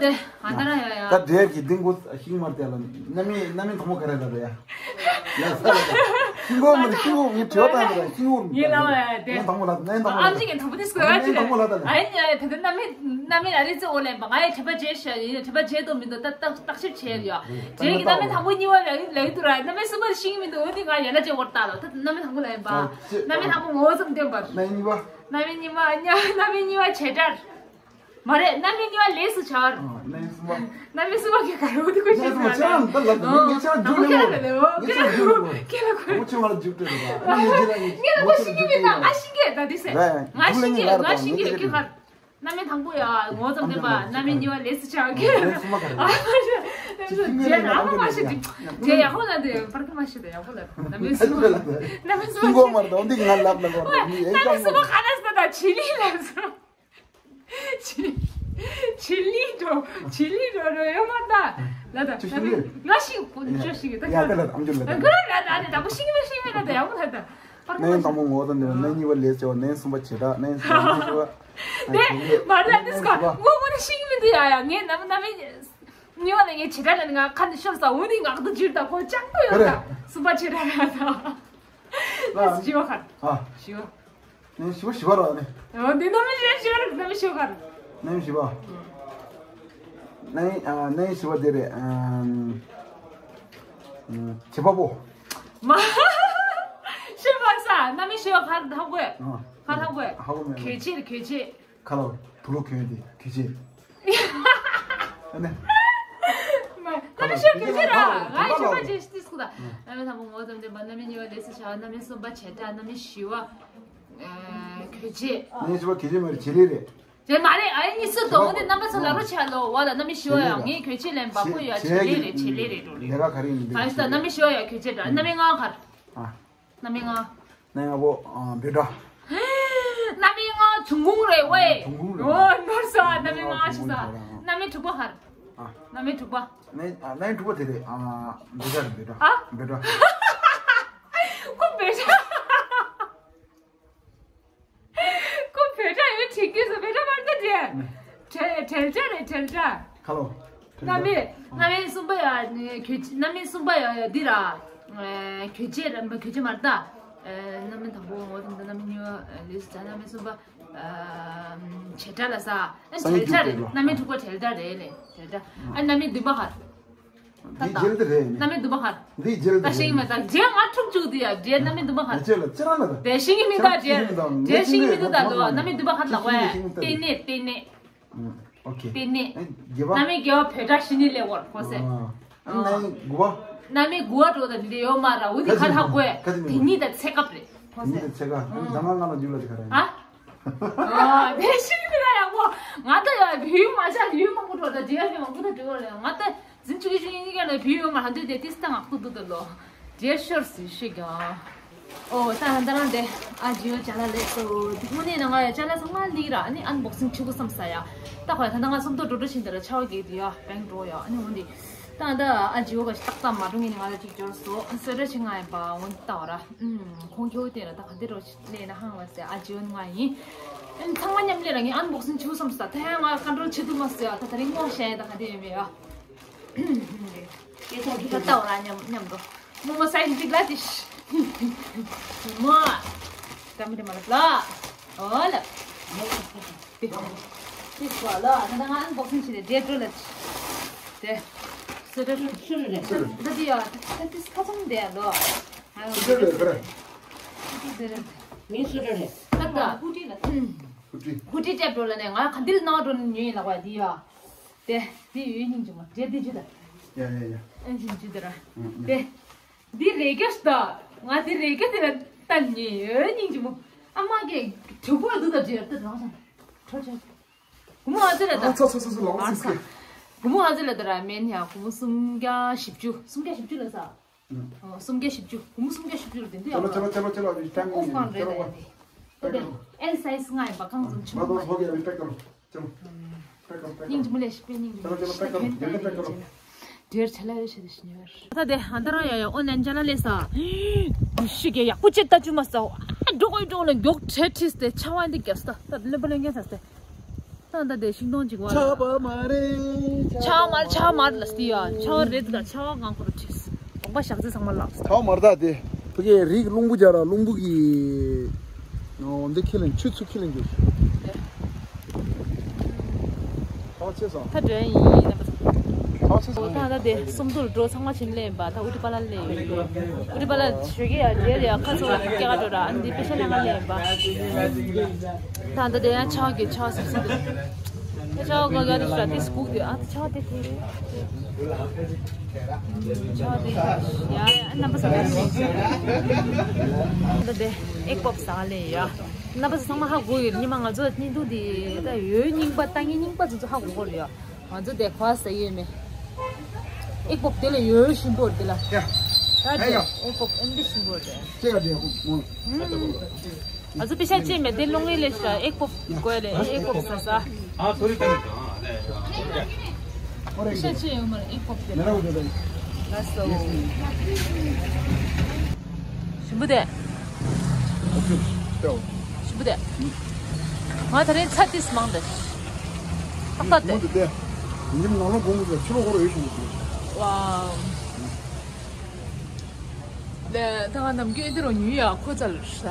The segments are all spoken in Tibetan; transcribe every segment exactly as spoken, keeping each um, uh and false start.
དེ་ང་ད་རང་ཡ་ཡ། ད་འབྲས་ཀྱི་ལྡིང་གུ་ཤིང་མར་དེ་ལ་རྣམ་སྨིན་རྣམ་སྨིན་དང་པོ་ག་རེ་ལབ་རེད་ཡ། ཡ་ས་ལ་ཤིང་གོ་མར་ཤིང་གོ་ངས་དྲི་བ་བཏང་དེ་ལ་ཤིང་གོ་ངས་ལབ་ཡ་དེ། རྣམ་སྨིན་དང་པོ་ལབ། ཨམ་ཆི་ངས་དང་པོ་དེ་སྐོར་ཨ་ཅི་རེད། རྣམ་སྨིན་དང་པོ་ལབ་ད་ལ། ཨ་ཡིན་ཡ་དེ་དེ་རྣམ་སྨིན་རྣམ་སྨིན་ཨ་རི་ཙི་ཨོ་ལེན་པ་ང་ཡི་དྲི་བ་བརྗེད་ཤ་ཡིན་དྲི་བ་བརྗེད་དོ་མི་འདུག་ད་ད་བརྟག་ཞིབ་བྱས་ཡོད། འབྲས་ཀྱི་རྣམ་སྨིན་དང་པོ་གཉིས་པ་ལ་ཡི་ལ་ཡི་དུ་ར་རྣམ་སྨིན་གསུམ་པ་ཤིང་མི་འདུག་འོ་དེ་ང་ཡ་ལ་ཅེ་བོར་ལྟ་ལ་ད་རྣམ་སྨིན་དང་པོ་ལ་ཡིན་པ། རྣམ་སྨིན་དང་པོ་ངོ་བོ་ཙམ་སྟོན་པར། རྣམ་སྨིན་གཉིས་པ། རྣམ་སྨིན་གཉིས་པ་ཉ་རྣམ་སྨིན་གཉིས་པ་བྱེད་སྒྲར། མ་རེད། རྣམ་སྨིན་གཉིས་པ་ལས་སུ་བྱ་བར། ཨ། རྣམ་སྨིན་གསུམ་པ། རྣམ་སྨིན་གསུམ་པ་གི་ག་རེ་འོ་དེ་ཁོ་ཤེས་མ་རེད། ད་ལབ་ད་ངས་ཆ་འཇུག་ལེ་མོ། ངས་ཆ་འཇུག་ལེ་མོ། ངས་ཆ་འཇུག་ལེ་མོ། ཁྱེད་ལ་ཁོ་ངས་ཆ་འཇུག་ལེ་མོ། ངས་ལ་ཁོ་ཤེས་ཀྱི་མེད་ན་ང་ཤེས་ཀྱི་ད་དེ་ཟེར། ང་ཤེས་ཀྱི་ང་ཤེས་ཀྱི་ཁྱེད་ག་རྣམ་སྨིན་དང་པོ་ཡ་ངོ་ཙམ་བསྟན་པ། རྣམ་སྨིན་གཉིས་པ་ལས་སུ་བྱ་ཁྱེད། རྣམ་སྨིན་གསུམ་པ་ག་རེ། ཨ་མ་ཤེས། རྗེས་ཡག་པོ་ལ་དེ་བར་དུ་མ་ཤེས་ད་ཡག་པོ་ལ་རྣམ་སྨིན་གསུམ་པ། རྣམ་སྨིན་གསུམ་པ་ཤེས། ཤིང་གོ་མར་ད་འདི་ང་ལབ་ལ་གོ་རྣམ་སྨིན་གསུམ་པ་ག་རེ་ཟེར་ད་ཆི་ལི་ལབ་སོང་། ཆི་ཆི་ལི་འགྲོ། ཆི་ལི་འགྲོ་འགྲོ་ཡོད་མ་ད། ལ་ད་ཆི་ལི། ང་ཤིང་ཀུན་ཆོ་ཤིང་ད་ཡ་ད་ལ་ཨམ་ཅོ་ལ་ད། ཁོ་རང་ལ་ད་ནི་ད་པོ་ཤིང་མེ་ཤིང་མེ་ལ་ད་ཡག་པོ་ལ་ད། རྣམ་སྨིན་དང་པོ་ངོ་བོ་དང་ལྡན་པ། རྣམ་སྨིན་གཉིས་པ་ལས་སུ་བྱ་བ། རྣམ་སྨིན་གསུམ་པ་བྱེད་སྒྲ། རྣམ་སྨིན་གསུམ་པ་བྱེད་སྒྲ། དེ་མ་ལ་དེ་སྐོར་ངོ་ངོ་ནི་ཤིང་མེ་འདུག་ཡ་ཡ། ངས་རྣམ་རྣམ་སྨིན་གཉིས་པ་ལ་ངས་བྱེད་སྒྲ་ལ་ནི་ང་ཁ་ནས་ཤོར་ས་འོ་ནི་ང་ག་དུ་འཇིར་ད་ཁོ་ཅང་པོ་ཡོད་ད། གསུམ་པ་བྱེད་སྒྲ་ལ་ད། ལ། བཞི་པ་ག་རེ། ཨ། བཞི་པ། རྣམ་སྨིན་བཞི་པ་བཞི་པ་ར་ནི། འོ་འདི་རྣམ་སྨིན་བཞི་པ་བཞི་པ་ར། རྣམ་སྨིན་བཞི་པ་བཞི་པ། རྣམ་སྨིན་བཞི་པ། རྣམ་སྨིན་ཨ་རྣམ་སྨིན་བཞི་པ་དེ་རེད། ཨམ། བྱེད་པ་པོ། མ། ཤེས་པ་ས་རྣམ་སྨིན་བཞི་པ་ག་རེ་ཧ་གོ་ཡ། ཨ། ག་རེ་ཧ་གོ་ཡ། ཧ་གོ་མེད། གྱོད་བྱེད་རེད་གྱོད་བྱེད། ཁ་ལོ། དུག་ལོག་གྱོན་ཏེ་གྱོད་བྱེད། ཨ་ནི། ཁ་ལོ་ཤོར་གྱོད་བྱེད་ར། ང་ཡི་ཆུ་མ་བྱེད་ཤི་ཏི་སྐུ་ད། རྣམ་སྨིན་དང་པོ་ངོ་བོ་ཙམ་སྟོན་པ། རྣམ་སྨིན་གཉིས་པ་ལས་སུ་བྱ་བ། རྣམ་སྨིན་གསུམ་པ་བྱེད་སྒྲ། རྣམ་སྨིན་བཞི་པ་གྱོད་བྱེད། རྣམ་སྨིན་བཞི་པ་གྱོད་བྱེད་མ་རེད། བྱེད་ལས་རེད། བྱེད་མ་རེད། ཨ་ཡིན་སུ་དོ་འོ་དེ་རྣམ་པ་ཚོ་ལ་རོ་ཆ་ལོ་བ་ལ་རྣམ་སྨིན་བཞི་པ་ཡང་ངས་གྱོད་བྱེད་ལེན་པ་པོ་ཡ་བྱེད་ལས་རེད། བྱེད་ལས་རེད་འགྲོ་རེད། ལས་ཀ་ག་རེ་ཡིན་འདི། ཨ་ཡིན་ས་རྣམ་སྨིན་བཞི་པ་ཡ་གྱོད་བྱེད་འདྲ། རྣམ་སྨིན་ལྔ་ག་རེ། ཨ། རྣམ་སྨིན་ལྔ། རྣམ་སྨིན་ལྔ་པོ་ཨ་འབོད་སྒྲ། རྣམ་སྨིན་ལྔ་འབྱུང་ཁུངས་རེད་ཝེ། འབྱུང་ཁུངས་རེད། འོ་ནོར་སོང་། རྣམ་སྨིན་ལྔ་ཤི་ས། རྣམ་སྨིན་དྲུག་པ་ག་རེ། ཨ། རྣམ་སྨིན་དྲུག་པ། རྣམ་རྣམ་སྨིན་དྲུག་པ་དེ་རེད། ཨ། འབོད་སྒྲ་རེད། འབོད་སྒྲ། ཨ། འབོད་སྒྲ། ཁོ་འབོད་སྒྲ། ཁོ་བོད་སྒྲ་ཡོད་དྲན་གྱི་སོ། བོད་སྒྲ་མར་ད་དྲན། བྲེལ་བྲེལ་སྒྲ་རེད། བྲེལ་སྒྲ། ཁ་ལོ། རྣམ་སྨིན་རྣམ་སྨིན་གསུམ་པ་ཡ་གྱོད་རྣམ་སྨིན་གསུམ་པ་ཡ་ཡ་འདི་ར། གྱོད་བྱེད་ར་གྱོད་བྱེད་མར་ད། རྣམ་སྨིན་དང་པོ་ངོ་བོ་དང་། རྣམ་སྨིན་གཉིས་པ་ལས་སུ་བྱ། རྣམ་སྨིན་གསུམ་པ་བྱེད་སྒྲ་ལ་ས། ཨ་བྲེལ་སྒྲ་རེད། རྣམ་སྨིན་དྲུག་པ་བྲེལ་སྒྲ་རེད་ལེ། བྲེལ་སྒྲ། ཨ་རྣམ་སྨིན་བདུན་པ་ག་རེ། འདི་རྒྱལ་དེ་རེད། རྣམ་སྨིན་བདུན་པ་ག་རེ། འདི་རྒྱལ་དེ་ད་རེད། ཤེས་ཀྱི་མེད་ད། རྒྱལ་ང་འཁྲུག་བཅུག་དེ་ཡ། རྒྱལ་རྣམ་སྨིན་བདུན་པ་ག་རེ། ཁྱེད་ལ་ཅི་རང་ལ་ད། དེ་ཤེས་ཀྱི་མེད་ད། རྒྱལ་རྒྱལ་ཤེས་ཀྱི་མེད་ད་ལོ། རྣམ་སྨིན་བདུན་པ་ག་རེ་ལབ་པས། ལྟེ་གནས། ལྟེ་གནས། ཨོ་ཁེ། ལྟེ་གནས། རྣམ་སྨིན་དགེ་བ་བོད་སྒྲ་ཞི་གནས་ལེགས་པར་གོ་སེ། རྣམ་སྨིན་དགུ་པ། རྣམ་སྨིན་དགུ་པ་འགྲོ་ད་འདི་ཡོད་མ་ར། འོ་དེ་ག་རེ་ཧ་གོ་ཡ། དེ་ཉིད་དང་ཚེ་སྐབས་རེད་གོ་སེ། ཉིད་དང་ཚེ་སྐབས། ཨ་ནི་ཟླ་ལྔ་ལྔ་ལ་རྒྱུ་ལ་དེ་ག་རེ། ཨ། ཨ། དེ་ཤེས་ཀྱི་མེད་ད་ཡག་པོ། ང་ད་ཡ་བོད་ཡིག་མ་ཤེས། ཡུལ་མང་པོ་འགྲོ་ད་རྒྱལ་ཡ་མང་པོ་ད་འགྲོ་རེད། ང་ད་འཛིན་བཅུ་གི་ཆུ་ཡིན་གྱི་ལ་བོད་ཡིག་མ་ཧ་འདོད་དེ་ཏིས་ད་ངག་ཏུ་འདུག་ད་ལོ། རྒྱལ་ཤོར་སི་ཤི་ག་ཨོ་ད་ད་རང་དེ་ཨ་ཇིའོ་ཅ་ལག་ལེགས་སོ། དེ་དངོས་གནས་ན་ང་ཡ་ཅ་ལག་ཚང་མ་ལེགས་ར། ཨ་ནི་ཨན་བོག་སིང་བྱེད་དགོས་བསམ་ས་ཡ། ད་ཁོ་ཡ་ད་ད་ང་སུམ་མདོ་འགྲོ་འགྲོ་བཞིན་དེ་ར་ཆ་བ་གེ་དེ་ཡ་བེང་འགྲོ་ཡ། ཨ་ནི་འོན་ཏེ་ད་ད་ཨ་ཇིའོ་ག་ཞིག་ཏག་ཏག་མ་འགྲོ་ངེས་ནི་ང་ལ་ཅིག་འབྱོར་སོ། སོ་འདྲ་ཞིག་ང་ཡ་པ་འོན་ཏེ་ད་བ་ར། ཁོང་ཁྱོད་དེ་ར་ད་ག་དེ་རོ་ལས་ན་ཧང་བ་སེ། ཨ་ཇིའོ་ང་ཡིན། ཨན་ཚང་མ་མཉམ་ལས་ར་ངས་ཨན་བོག་སིང་བྱེད་དགོས་བསམ་ས། ད་ཡ་ང་ཀོན་ཊོལ་བྱེད་ཐུབ་མ་སོ་ཡ། ད་ད་རིང་ངོ་ཤེས་ཡ་ད་ག་དེ་ཡོད་མེད་ཡ། ད་ལྟ་བ་ར་མཉམ་མཉམ་དུ་མོ་མོ་སའི་འགྲིག་ལ་དེ་ཤི། མོ་ད་མི་དེ་མ་ལབ་ལ། ཨོ་ལ། དེ་དེ་སྐོར་ལ་ད་ང་ཨན་བོག་སིང་བྱེད་དེ་འདྲེ་འགྲོ་ལ་དེ་སོ་ད་ཤི་རེ་ད་དེ་ཡ་ད་དེ་ཁ་ཚང་དེ་ཡ་ལོ། ཨ་སོ་ད་རེ་ད་རེ། མི་སོ་ད་རེ། ད་ད་ཧུ་ཏི་ལ་ཧུ་ཏི་ཧུ་ཏི་ལྟ་འགྲོ་ལ་ནས་ང་ག་འདི་ལ་ནང་འགྲོ་ནས་ཉོས་ཡིན་ལ་བ་དེ་ཡ། དེ་དེ་ཡོད་སྙིང་རྗེ་མོ། དེ་དེ་ཇུ་ད། ཡ་ཡ་ཡ། ཨན་ཅིན་ཇུ་ད་ར། ཨུ་ཨུ། དེ་འདི་རེ་རྒྱ་ད། ང་དེ་རེ་རྒྱ་དེ་ལ་ལྟ་ཉེ་ཡོད་སྙིང་རྗེ་མོ། ཨ་མ་གི་དྲུག་པོ་ལ་འདུག་ད་ཇེ་ད་རང་ས། ཁྲོ་ཆ། གུ་མོ་ཨ་ཙི་ལ་ད། ཨ་ཚ་ཚ་ཚ་ཚ་ལོ་ཨ་ཨ་ཚ། གུ་མོ་ཨ་ཙི་ལ་ད་ར་མེན་ཡ། གུ་མོ་སུམ་བརྒྱ་བཞི་བཅུ། སུམ་བརྒྱ་བཞི་བཅུ་ལ་ས། ཨོ་སུམ་བརྒྱ་བཞི་བཅུ། གུ་མོ་སུམ་བརྒྱ་བཞི་བཅུ་ལ་དེ་འདི་ཡ། ཅ་ལོ་ཅ་ལོ་ཅ་ལོ་ཅ་ལོ། ཨོ་ཧྥང་རེད་ད་དེ། ཨེལ་སའི་ཛི་ལྔ་ཡིན་པ་གང་ཙམ་ཆེན་པོ་མ་ཡིན། སྙིང་རྗེ་མོ་ལས་ཤིག་པའི་སྙིང་རྗེ་མོ་ལས་ཤིག་པའི་ཕན་ཐོགས་ཡོད་ཅེས་ལ། འདིར་ཆ་ལ་ཡོད་ཤེས་དེ་ཤི་ཉེ་བར། ད་དེ་ཧ་ད་རང་ཡ་ཡ་ཨོན་ལན་ཅ་ལ་ལས་ས། འདི་ཤི་གེ་ཡག་པོ་ཅེ་ལྟ་ཅུ་མ་ས། ཨ་འགྲོ་གོ་འགྲོ་ལ་མགྱོགས་ཁྲེ་ཁྲིས་ཏེ་ཆ་བ་འདི་རྒྱབ་ས། ད་ལོན་པ་ལོན་རྒྱབ་ས་སྟེ། ད་ད་དེ་ཤིང་སྡོང་ཅིག་བ། ཆག་པ་མ་རེད། ཆག་མ་ཆག་མ་ལ་སྟི་ཡ། ཆག་རེད་ད་ཆག་ངང་ཁོ་ར་ཁྲིས། གོང་པ་ཞག་རྩི་ཚང་མ་ལགས། ཆག་མར་ད་དེ། ཕ་གི་རིགས་རླུང་བུ་རྒྱ་ར་རླུང་བུ་གི། འོ་འདི་ཁས་ལེན་ཆུ་ཚུ་ཁས་ལེན་དགོས། ཆག་ཆེ་སོང་། ད་འདྲ་ཡིན་ཡིན་ན་པ། ཆག་ཆེ་སོང་། ད་ད་དེ་སུམ་མདོར་འགྲོ་ཚང་མ་ཕྱིན་ལེན་པ་ད་ཨུ་ཏི་པ་ལ་ལེན་ཡོད། ཨུ་ཏི་པ་ལ་ཞོད་ཀྱི་ཡ་རེད་ཡ་ཁ་ཚོ་སྐྱེ་ག་འགྲོ་ར་ཨ་འདི་པེ་ཤ་ལེན་ག་ལེན་པ། ད་ད་དེ་ཡང་ཆག་གི་ཆག་སུབ་སུབ་དེ། ད་ཆག་ག་ག་དེ་ཤ་དེ་སྐུག་དེ་ཨ་ད་ཆག་དེ་དེ་རེད། ཆག་དེ་ཡ་ཡ་རྣམ་པ་ཚོ་ད་ད་དེ་ཨེག་པོབ་ཟ་ག་ལེན་ཡ། རྣམ་པ་ཚོ་ཚང་མ་ཧ་གོ་ཡོད། ཉི་མ་ང་ཚོ་བརྙན་ཐུང་འདི་ད་ཡོད་རྙིང་པ་ལྟ་ངན་རྙིང་པ་ཚོ་ཚོ་ཧ་གོ་གོ་རེད་ཡ། ང་ཚོ་དེ་གོ་ས་ཡོད་མེད། ཨེག་པོབ་དེ་ལ་ཡོད་ཞིམ་པོ་རེད་དེ་ལ། ཡ། ད་དེ་ཨེག་པོབ་ཨེམ་དེ་ཞིམ་པོ་རེད། ཅེ་ག་དེ་ཧུ་མོ། ང་ཚོ་པེ་ཤ་ཅེ་མེད་དེ་ལོང་ངེ་ལེ་ཤ་ཨེག་པོབ་གོ་ལེ་ཨེག་པོབ་ཟ་ཟ། ཨ་སོ་རི་ཀ་ནི་ཀ་ཨ་ནེ། པེ་ཤ་ཅེ་ཡོད་མ་རེད་ཨེག་པོབ་དེ་ལ། ལ་སོ། ཞིམ་པོ་དེ། ཞིམ་པོ་དེ། ང་ད་རེས་ཚ་ཏིས་མང་དེ། ཏག་ཏག་དེ། ཡིན་ནམ་ནང་ལོགས་གོང་གི་ཕྱི་ལོགས་ཧོར་ཡོད་ཤོད་དེ། ཝའོ། ལེ་ད་ང་ནམ་རྒྱུན་འདི་རུ་ཉུལ་ཡ་ཁོ་ཚ་ལ་ས།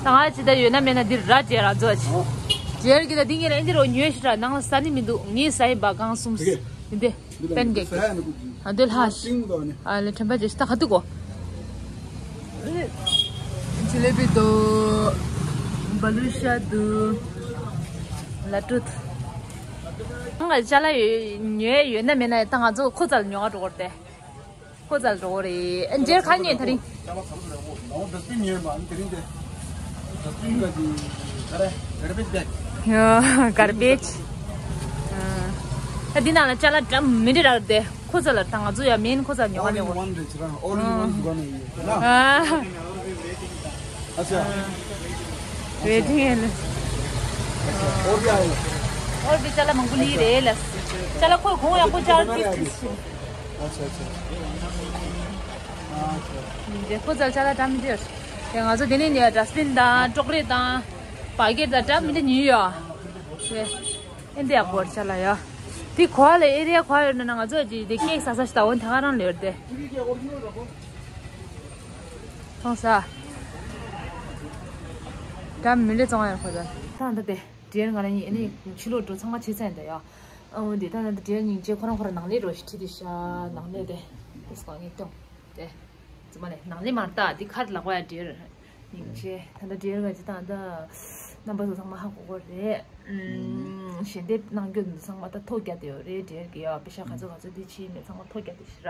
ད་ང་ཅི་ད་ཡོད་ན་མེད་ན་འདིར་ར་ཅེ་ར་ཛོ་ཅི། ཇེར་གི་ད་འདི་ངེད་ལ་འདི་རུ་ཉུལ་ཤི་ར་ནང་ལ་ས་ནི་མི་འདུག་ངས་ས་ཡིན་པ་གང་གསུམ་ཡིན་དེ། པན་ཀེག་ཨ་འདི་ལྷ་ཤི། ཨ་ལེ་ཁྲམ་པ་ཅེ་ཤི་ད་ཁ་ཐུག་གོ། ཇི་ལེ་བི་དུ། བ་ལུ་ཤ་དུ། ལ་ཏུ། ང་ཅ་ལག་ཡོད་ཉོས་ཡོད་ན་མེད་ན་ད་ང་ཚོ་ཁོ་ཚ་ལ་ཉོ་ག་འགྲོ་གོ་རེད་དེ། ཁོ་ཚ་ལ་འགྲོ་གོ་རེད་ཨ་འཇེར་ཁ་ཉོས་ད་རིང་། ཌ་སི་པིན་ཉོས་མ་ཨ་དེ་རིང་དེ། ཌ་སི་པིན་ག་དེ་ག་རེ་གར་བེཇ་བེག་ཡ་གར་བེཇ། ཨ་འདི་ནང་ལ་ཅ་ལག་འདྲ་མི་འདྲ་རག་དེ། ཁོ་ཚ་ལ་ད་ང་ཚོ་ཡ་མེན་ཁོ་ཚ་ཉོ་ག་ཉོ་གོ། ཨོལ་ཨིན་ཝན་རེད་ཅི་རང་ཨོལ་ཨིན་ཝན་དུ་ག་ནས་ཡོད་ན། ཨ། ཨ་ཅག་ཝེ་ཊིང་ཨེ་ལ། ཨོར་བི་ཨ་ཡོད། ཨོར་བི་ཅ་ལག་མང་པོ་ལི་རེད་ལ། ཅ་ལག་ཁོས་གོང་ཡག་པོ་ཅར་ཏིས་ཏིས་ཤིན། ཨ་ཅག་ཨ་ཅག་ཨ་ཅག་དེ་ཁོ་ཚ་ཅ་ལག་འདྲ་མི་འདྲ། དེ་ང་ཚོ་དེ་ནས་ནས་ཌ་སི་པིན་དང་ཀྲོག་རེ་དང་། བ་གེར་དང་འདྲ་མི་འདྲ་ཉོས་ཡོད། དེ། ཨེ་འདི་ཡག་པོ་རེད་ཅ་ལག་ཡ། དེ་གོ་བ་ལ་ཨེ་རི་ཡ་གོ་བ་ཡོད་ན་ང་ཚོ་ཅི་དེ་ཀེག་ཟ་ས་ཞིག་ད་འོ་དེ་ག་རང་ལོས་རེད་དེ། མཐོང་ས། ད་མི་ལེ་བཙོང་ཡ་ཁོ་ད། ད་ད་དེ་ཌི་ཡར་ང་རང་གཉིས་ཨ་ནི་ཕྱི་ལོགས་འགྲོ་ཚང་མ་བྱས་ཚར་ཡིན་ད་ཡ། ཨ་འོ་དེ་ད་ད་ཌི་ཡར་སྙིང་རྗེ་ཁོ་རང་ཁོ་རང་ནང་ལས་འགྲོ་ཞིག་ཁྲིད་དེ་ཤ་ནང་ལས་དེ། དེ་སྐོར་ངས་སྟོན། དེ། ཙི་མ་ལེ་ནང་ལས་མར་ལྟ་དེ་ཁར་ལག་པ་ཡ་ཌི་ཡར། སྙིང་རྗེ། ད་ལྟ་ཌི་ཡར་ག་ཅི་ད་ད། རྣམ་པ་ཚོ་ཚང་མ་ཧ་གོ་གོ་རེད། ཨུམ། ཞལ་འདེབས་གནང་རྒྱུ་འདི་ཚང་མ་ད་ཐོ་རྒྱག་དེ་ཡོད་རེད་ཌི་ཡར་གི་ཡ་པེ་ཤ་ག་ཚོད་ག་ཚོད་དེ་ཕྱིན་ནས་ཚང་མ་ཐོ་རྒྱག་དེ་ཤི་ར།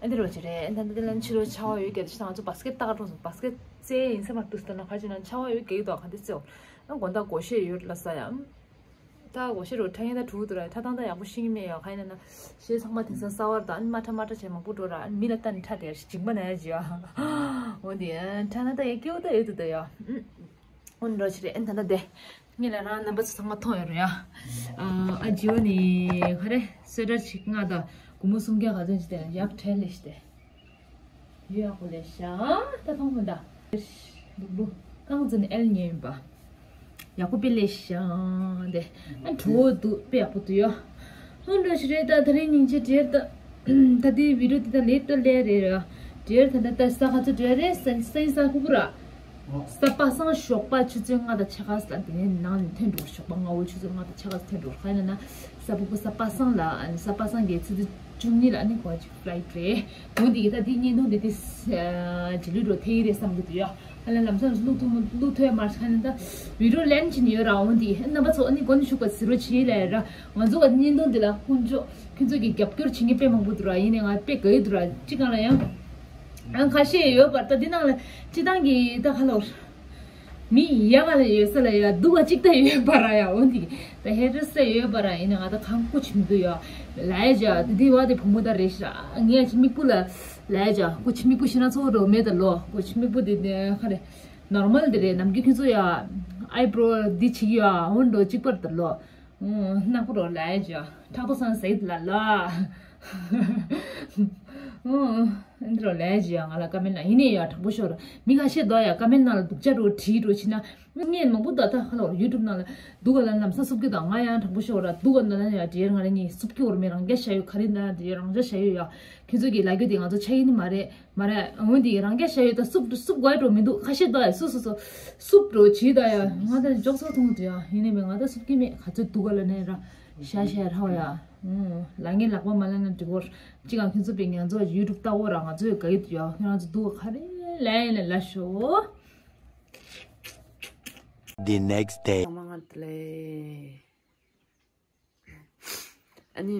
ཨ་འདི་རོ་ཅི་རེད་ཨ་ད་ད་ལན་ཕྱི་རོ་ཆ་བ་ཡོད་རྒྱ་དེ་ཤི་ད་ང་ཚོ་བ་སི་ཀེ་ཊི་ཏག་རོ་སོང་བ་སི་ཀེ་ཊི་རྩེ་ཡིན་ས་མ་ཏུ་སྟོན་ན་ཁ་ཅིག་ན་ཆ་བ་ཡོད་རྒྱ་ཡོད་དོ་ག་འདི་རྩེའོ། ཨ་དགོན་བདག་སྒོ་ཤེས་ཡོད་ལ་ས་ཡ། ད་འོ་ཤེས་རོ་ཁྲ་ཡིན་ན་གྲུ་དུ་ར་ཁྲ་ཏང་ཏ་ཡག་པོ་ཤེས་ཀྱི་མེད་ཡ་ག་ཡིན་ན་ན་ཤེས་ཚང་མ་དེང་སང་གསར་བར་དང་ཨ་ནི་མ་ཁྲ་མ་ཁྲ་བྱས་མང་པོ་འགྲོ་ར་ཨ་ནི་མི་ལ་ལྟ་ནི་ཁྲ་དེ་ཞིག་མ་ན་ཡ་ཇི་ཡ། འོ་དེ་ཁྲ་ན་ད་ཡ་སྐྱེ་བོ་ད་ཡོད་དུ་ད་ཡ། འོ་འགྲོ་ཆི་རེད་ཨ་ནི་ད་ད་དེ། ངས་ལ་རང་རྣམ་པ་ཚོ་ཚང་མ་མཐོང་ཡོད་རེད་ཡ། ཨ་ཇི་འོ་ནི་ག་རེ་སོ་ཊར་ཞིག་ང་ད་སྒོར་མོ་སུམ་བརྒྱ་ག་ཚོད་ཅིག་དེ་ཡག་ཁྲལ་ལས་ཤི་དེ། ཡོད་ཡག་པོ་ལས་ཤག་ད་མཐོང་མི་འདའ། ལུག་ལུག་རྐང་འཛིན་ཨེལ་ཉན་ཡིན་པ། ཡག་པོ་དཔེ་ལས་ཤག་དེ། ཨ་གྲོ་བོ་འདུག་དཔེ་ཡག་པོ་འདུག་ཡོ། ཧོན་འགྲོ་ཞིག་རེད་ད་ད་རིང་སྙིང་རྗེ་ཌི་ཡར་ད། ད་དེའི་བི་ཌི་ཡོ་དེ་ད་ལེབ་ད་ལེ་རེད་ར། ཌི་ཡར་ད་ད་ད་ས་ག་ཚོད་ཌི་ཡར་རེད་སན་སན་ས་ཁུ་ཁུ་ར། ས་པ་སངས་ཞོགས་པ་ཆུ་ཚོད་ལྔ་དང་ཕྱེད་ཀ་ལ་དེ་ནས་ནང་ནས་ཐོན་འགྲོ་ཞོགས་པ་སྔ་བོ་ཆུ་ཚོད་ལྔ་དང་ཕྱེད་ཀ་ལ་ཐོན་འགྲོ་ག་ཡིན་ན་ས་ཕུ་གུ་ས་པ་སངས་ལ་ཨ་ནི་ས་པ་སངས་ཀྱི་ཆུ་ཚོད་བཅུ་གཉིས་ལ་ཨ་ནི་གོ་ཅིག་ཕ་ལའི་ཊི་རེད། འོ་འདི་གི་ད་འདི་བརྙན་ཐུང་འདི་དེ་རྗེས་ལུས་འགྲོ་ཐེ་ཡི་རེད་བསམ་གི་འདུག་ཡ། ཨ་ལ་ལམ་སང་བླུག་ཐུབ་མ་བླུག་ཐུབ་ཡ་མ་རེད་ག་ཡིན་ན་ད་བི་ཌི་ཡོ་ལེན་བྱེད་ནི་ཡོད་ར། འོ་འདི་རྣམ་པ་ཚོ་ཨ་ནི་མགོ་ནས་མཇུག་བར་གཟིགས་རོགས་བྱེད་ལ་ཡ་ར། ང་ཚོ་ག་བརྙན་ཐུང་འདི་ལ་ཁོང་ཚོ་ཁྱོད་ཚོ་གི་རྒྱབ་སྐྱོར་བྱེད་མཁན་དཔེ་མང་པོ་འདུག་ར། ཡིན་ནའི་ང་དཔེ་དགའ་ཡི་འདུག་ར་སྤྱི་སྒང་ལ་ཡང་། ཨང་ཁ་ཤས་ཡོད་པར་ད་འདི་ནང་ལ་སྤྱི་བཏང་གི་ད་ཁ་ལོར། མི་ཡག་ག་ལ་ཡོད་ས་ལ་ཡ་སྡུག་ག་གཅིག་ད་ཡོད་པ་ར་ཡ། འོ་འདི་ད་ཧེ་ཊར་སི་ད་ཡོད་པ་ར། ཡིན་ནའི་ང་ད་གང་སྐུ་ཅི་མི་འདུག་ཡ། ལ་ཡ་ཇ་དེ་དེ་བ་དེ་བུ་མོ་ད་རེད་ཤི་ར། ངས་ཅི་མིག་པུ་ལ་ལ་ཡ་ཇ་སྐུ་ཅི་མིག་པུ་ཤི་ན་ཚོ་རོ་མེད་ད་ལོ། སྐུ་ཅི་མིག་པུ་དེ་དེ་ཁ་རེ་ནོར་མལ་དེ་རེད། ནམ་རྒྱུན་ཁྱོད་ཚོ་ཡ་ཨའི་བྷོ་རོ་འདི་བྱེད་ཀྱི་ཡ་འོ་འགྲོ་གཅིག་པར་ད་ལོ། ཨུ་ནག་པོ་རོ་ལ་ཡ་ཇ་ཁྲག་ཏོ་སང་ཟེར་ལ་ལ། ཨོ། ཨེ་འདྲ་ལས་ཀྱི་ཡ་ང་ལ་ཀ་མེན་ན་ཡིན་ནི་ཡ་དྲང་པོ་ཤོད་ར། མི་ཁ་ཤས་དོ་ཡ་ཀ་མེན་ན་ལ་སྡུག་ཅག་འགྲོ་བྲིས་འགྲོ་ཕྱིན་ན། ངས་མང་པོ་ད་ལྟ་ཧ་ལོ་ཡུ་ཊུབ་ནང་ལ་སྡུག་ག་ལ་ལམ་སང་སུབ་ཀྱི་དང་ང་ཡང་དྲང་པོ་ཤོད་ར། སྡུག་ག་ན་ན་ཡ་དེ་ཡར་ང་ར་གཉིས་སུབ་ཀྱི་འོར་མེད་རང་རྒྱ་ཤ་ཡོད་ཁ་རི་ན་དེ་ཡར་རང་རྒྱ་ཤ་ཡོད་ཡ། ཁྱོད་ཚོ་གི་ལ་རྒྱུ་དེ་ང་ཚོ་ཆ་ཡིན་ནི་མ་རེད། མ་རེད། འོན་ཏེ་རང་རྒྱ་ཤ་ཡོད་ད་སུབ་སུབ་དགོས་འགྲོ་མི་འདུག་ཁ་ཤས་དོ་ཡ་སུ་སུ་སུ་སུབ་འགྲོ་བྱིས་ད་ཡ་ང་ད་འཇོག་སོ་ཐུང་དུ་ཡ་ཡིན་ནི་མེད་ང་ད་སུབ་ཀྱི་མེད་ག་ཚོད་སྡུག་ག་ལ་ནས་ར་ཤ་ཤ་ཡ་ཧྲ་བ་ཡ། ལ་ངའི་ལག་པ་མ་ལ་ན་འགྲིག་གོ། ཅི་གང་ཁྱོད་ཚོ་པའི་ང་ཚོ་ཡུ་ཊུབ་ལྟ་བོ་ར་ང་ཚོ་ཡི་ག་ཡི་དུ་ཡ་ཁྱོད་རང་ཚོ་སྡུག་ག་ཁ་རེ་ལ་ཡིན་ལ་ལ་ཤོ། The next day. ཚང་མ་ང་དེ་ལས། ཨ་ནི།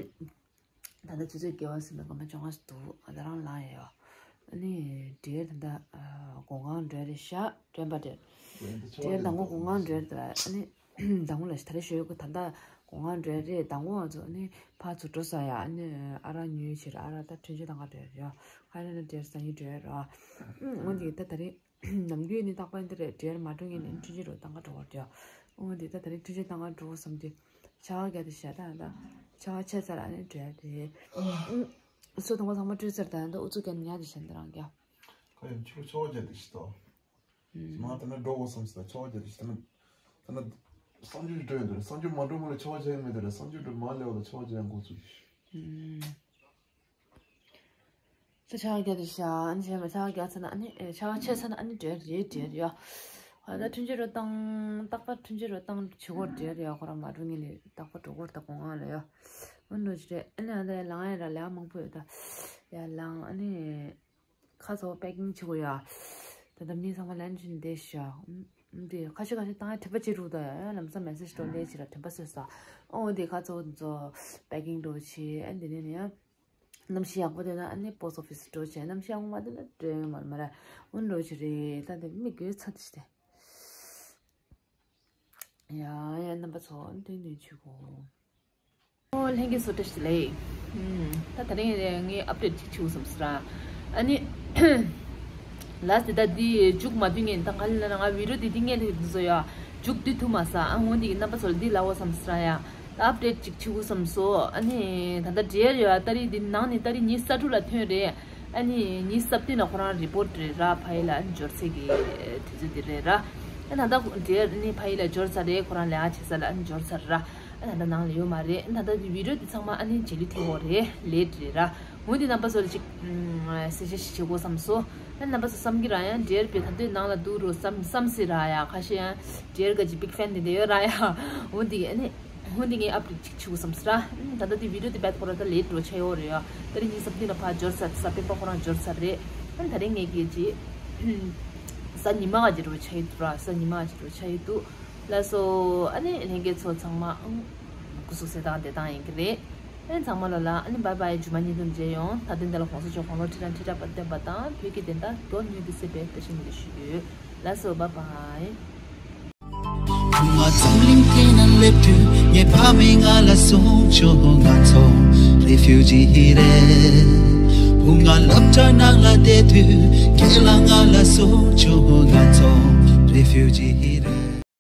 ད་ལྟ་ཆུ་ཚོད་བརྒྱད་པ་ཟིན་པའི་སྐར་མ་བཅོ་ལྔ་ཞིག་འདུག་ང་ད་རང་ལངས་ཡོད། ཨ་ནི། འདིར་ད་ལྟ། སྒོ་ཁང་འགྲོ་རེད་ཤག་དྲན་པ་དེར། འདིར་དང་པོ་སྒོ་ཁང་འགྲོ་རེད་ད་ཨ་ནི། དང་པོ་ལ་ད་རེ་ཞོལ་གོ་ད་ལྟ་སྒོ་ཁང་འགྲོ་རེད་དང་པོ་ང་ཚོ་ཨ་ནི་ཕར་ཚུར་འགྲོ་ས་ཡ་ཨ་ནི་ཨ་རག་ཉོས་ཕྱིར་ཨ་རག་ད་ཐོན་སྐྱེད་གཏོང་ག་འགྲོ་རེད་ཡ། ཧ་རེ་ན་འདིར་ས་ཉིན་འགྲོ་རེད་ར། འོན་ཏེ་ད་ད་རེས། ནམ་རྒྱུན་ནི་རྟག་པར་འདི་རེད་འབྲེལ་མ་འགྲོ་ངེས་ནས་འཕྲུལ་ཆས་རུ་བཏང་ག་འགྲོ་བར་འདུག་འོ་འདི་ད་ད་རེས་འཕྲུལ་ཆས་བཏང་ག་འགྲོ་བསམ་དུས་ཆ་བ་རྒྱག་དེ་བྱ་ད་ད་ཆ་བ་ཆད་ཚར་ཨ་ནི་འབྲེལ་དེ་སོ་དང་པོ་ཚང་མ་སྤྲོད་ཚར་ད་ད་ཨུ་ཚུགས་རྒྱག་ནི་ཉག་དེ་བྱ་འདི་རང་རྒྱག་ཁ་ཡང་ཆུ་ཆ་བ་རྒྱག་དེ་ཤི་ཏོ། མ་ད་ན་འགྲོ་དགོས་བསམ་སི་ད་ཆ་བ་རྒྱག་དེ་ཤི་ད་ན་ད་ན་གསང་སྤྱོད་འགྲོ་ཡོད་འདུག་གསང་སྤྱོད་མ་འགྲོ་མ་ལ་ཆ་བ་རྒྱག་ཡོད་མེད་དེ་རེད་གསང་སྤྱོད་འགྲོ་མ་ལེ་བ་ལ་ཆ་བ་རྒྱག་ཡང་འགོ་ཚུགས་ཤི། ད་ཆ་བ་རྒྱག་དེ་བྱ་ཨ་ནི་བྱས་མ་ཆ་བ་རྒྱག་ཚར་ན་ཨ་ནི་ཨེ་ཆ་བ་ཆད་ཚར་ན་ཨ་ནི་འབྲེལ་རེད་འབྲེལ་ཡ། ཨ་ད་འཕྲུལ་ཆས་རུ་བཏང་རྟག་པར་འཕྲུལ་ཆས་རུ་བཏང་བྱེད་སྒོ་འབྲེལ་ཡ་ཁོ་རང་མ་འགྲོ་ངེས་ལས་རྟག་པར་འགྲོ་སྒོ་ད་གོང་ང་ལ་ཡ། ཨ་འགྲོ་ཅི་རེད་ཨ་ནི་ཨ་ད་ཡ་ལང་ཡ་ར་ལས་མང་པོ་ཡོད་ད། ཡ་ལང་ཨ་ནི་ཁ་ཚོ་པེ་ཀིང་བྱེད་དགོས་ཡ། ད་ད་མི་ཚང་མ་ལན་ཅིན་བསྡད་ཤག་འདི་ཁ་ཤས་ཁ་ཤས་བཏང་ཡ་དྲན་པ་བྱེད་རུག་ད་ཡ་ལམ་སང་མེ་སེ་ཇི་སྤྲོ་ལས་བྱེད་ར་དྲན་པ་གསོས་ས། ཨོ་འདི་ཁ་ཚོ་ཚོ་པེ་ཀིང་འགྲོ་བྱེད་ཨ་འདི་ནས་ནི་ཡ། གནམ་གཤིས་ཡག་པོ་དེ་ན་ཨ་ནི་པོ་སི་ཊི་ཨོ་ཕི་སི་འགྲོ་བྱས་གནམ་གཤིས་ཡག་པོ་མ་དེ་ན་འགྲོ་ཡོད་མ་རེད་མ་རེད། འོན་འགྲོ་བྱེད་རེད་ད་དེ་མི་དགོས་ཚ་དེ་ཞིག་དེ། ཡ་ཡ་རྣམ་པ་ཚོ་ཏན་ཏན་བྱེད་དགོས། ཨོ་ལྷན་རྒྱས་ཚོ་བཀྲ་ཤིས་བདེ་ལེགས། ད་ད་རིང་ངས་ཨབ་ཌེཊ་ཅིག་བྱེད་དགོས་བསམ་སོང་ར། ཨ་ནི། ལ་སི་ད་འདི་མཇུག་མ་བསྡུས་ངས་ད་ག་ལ་ན་ང་བི་ཌི་ཡོ་འདི་འདི་ངས་འདི་བཟོ་ཡ། མཇུག་བསྡུ་ཐུབ་མ་སོང་ཨ་འོ་འདི་རྣམ་པ་ཚོ་ལ་འདི་ལབ་དགོས་བསམ་སོང་ར་ཡ། ད་ཨབ་ཌེཊ་ཅིག་བྱེད་དགོས་བསམ་སོང་ཨ་ནི་ད་ལྟ་འབྲེལ་ཡོད་ཨ་ཏ་རིག་འདི་ནང་ནས་ཏ་རིག་ཉི་ཤུ་རྩ་དྲུག་ལ་ཐོན་རེད། ཨ་ནི་ཉི་ཤུ་རྩ་བདུན་ལ་ཁོ་རང་རི་པོ་ཊི་རེད་ར་ཕ་ཡི་ལ་ཨ་ནི་འབྱོར་ཚད་ཀྱི་དུས་ཚོད་འདི་རེད་ར། ཨ་ད་ལྟ་འབྲེལ་ནི་ཕ་ཡི་ལ་འབྱོར་ཚར་རེད་ཁོ་རང་ལས་ཀ་བྱེད་ས་ལ་ཨ་ནི་འབྱོར་ཚར་ར། ཨ་ད་ལྟ་ནང་ལ་ཡོད་མ་རེད་ཨ་ད་ལྟ་འདི་བི་ཌི་ཡོ་འདི་ཚང་མ་ཨ་ནི་རྗེས་ལུས་ཐེབས་འོ་རེད་ལེཊ་རེད་ར། འོ་འདི་རྣམ་པ་ཚོ་ལ་ཅིག་གསལ་བཤད་ཞིག་བྱེད་དགོས་བསམ་སོང་། ཨ་རྣམ་པ་ཚོ་བསམ་གྱི་ར་ཡང་འབྲེལ་པའི་ད་ལྟའི་ནང་ལ་འདུག་རོ་བསམ་བསམ་སྲིད་ར་ཡ་ཁ་ཤས་ཡང་འབྲེལ་ག་ཅིག་བིག་ཕེན་དེ་འདྲ་ཡོད་ར་ཡ། འོ་འདི་ཨ་ནི། འོ་འདི་ངས་ཨབ་ཌེཊ་ཅིག་བྱེད་དགོས་བསམ་སོང་ར། ད་ལྟ་འདི་བི་ཌི་ཡོ་འདི་བེད་ཁོ་ར་ད་ལེཊ་འགྲོ་ཆ་ཡོད་རེད་ཡ། ད་རིང་ཉི་ཤུ་རྩ་བདུན་ལ་ཕར་འབྱོར་ཚར་ས་སྤེན་པ་ཁོ་རང་འབྱོར་ཚར་རེད། ཨ་ནི་ད་རིང་ངས་གི་ཅི། གཟའ་ཉི་མ་ག་ཅིག་འགྲོ་ཆ་ཡོད་འདུག་ར་གཟའ་ཉི་མ་ག་ཅིག་འགྲོ་ཆ་ཡོད་འདུག་ལགས་སོ། ཨ་ནི་ལྷན་རྒྱས་ཚོ་ཚང་མ་ཨང་། སྐུ་གཟུགས་གསལ་ཐང་བདེ་ཐང་ཡིན་གྱི་རེད། ཨ་ནི་ཚང་མ་ལོ་ལ་ཨ་ནི་བཱའི་བཱའི་རྗེས་མ་ཉིན་དུ་མཇལ་ཡོང་ད་ལྟ་འདི་ལ་གོང་ས་མཆོག་དགུང་ལོ་ཁྲི་ཕྲག་ཁྲི་ཕྲག་བརྟན་པ་དང་བོད་ཀྱི་བདེན་མཐའ་མདོར་མྱུར་དུ་གསལ་བའི་བཀྲ་ཤིས་སྨོན་འདུན་ཞུ་གི་ཡོད། ལགས་སོ་བཱའི་བཱའི། བུ་ང་འཛམ་གླིང་སྟེང་ན་སླེབས་དུས་ངའི་ཕ་མས་ང་ལ་གསུངས་བྱུང་ང་ཚོ་རེ་ཕིའུ་ཇི་རེད། བུ་ང་སློབ་གྲྭ་ནང་ལ་བསྡད་དུས་རྒན་ལགས་ང་ལ་གསུངས་བྱུང་ང་ཚོ་རེ་ཕིའུ་ཇི།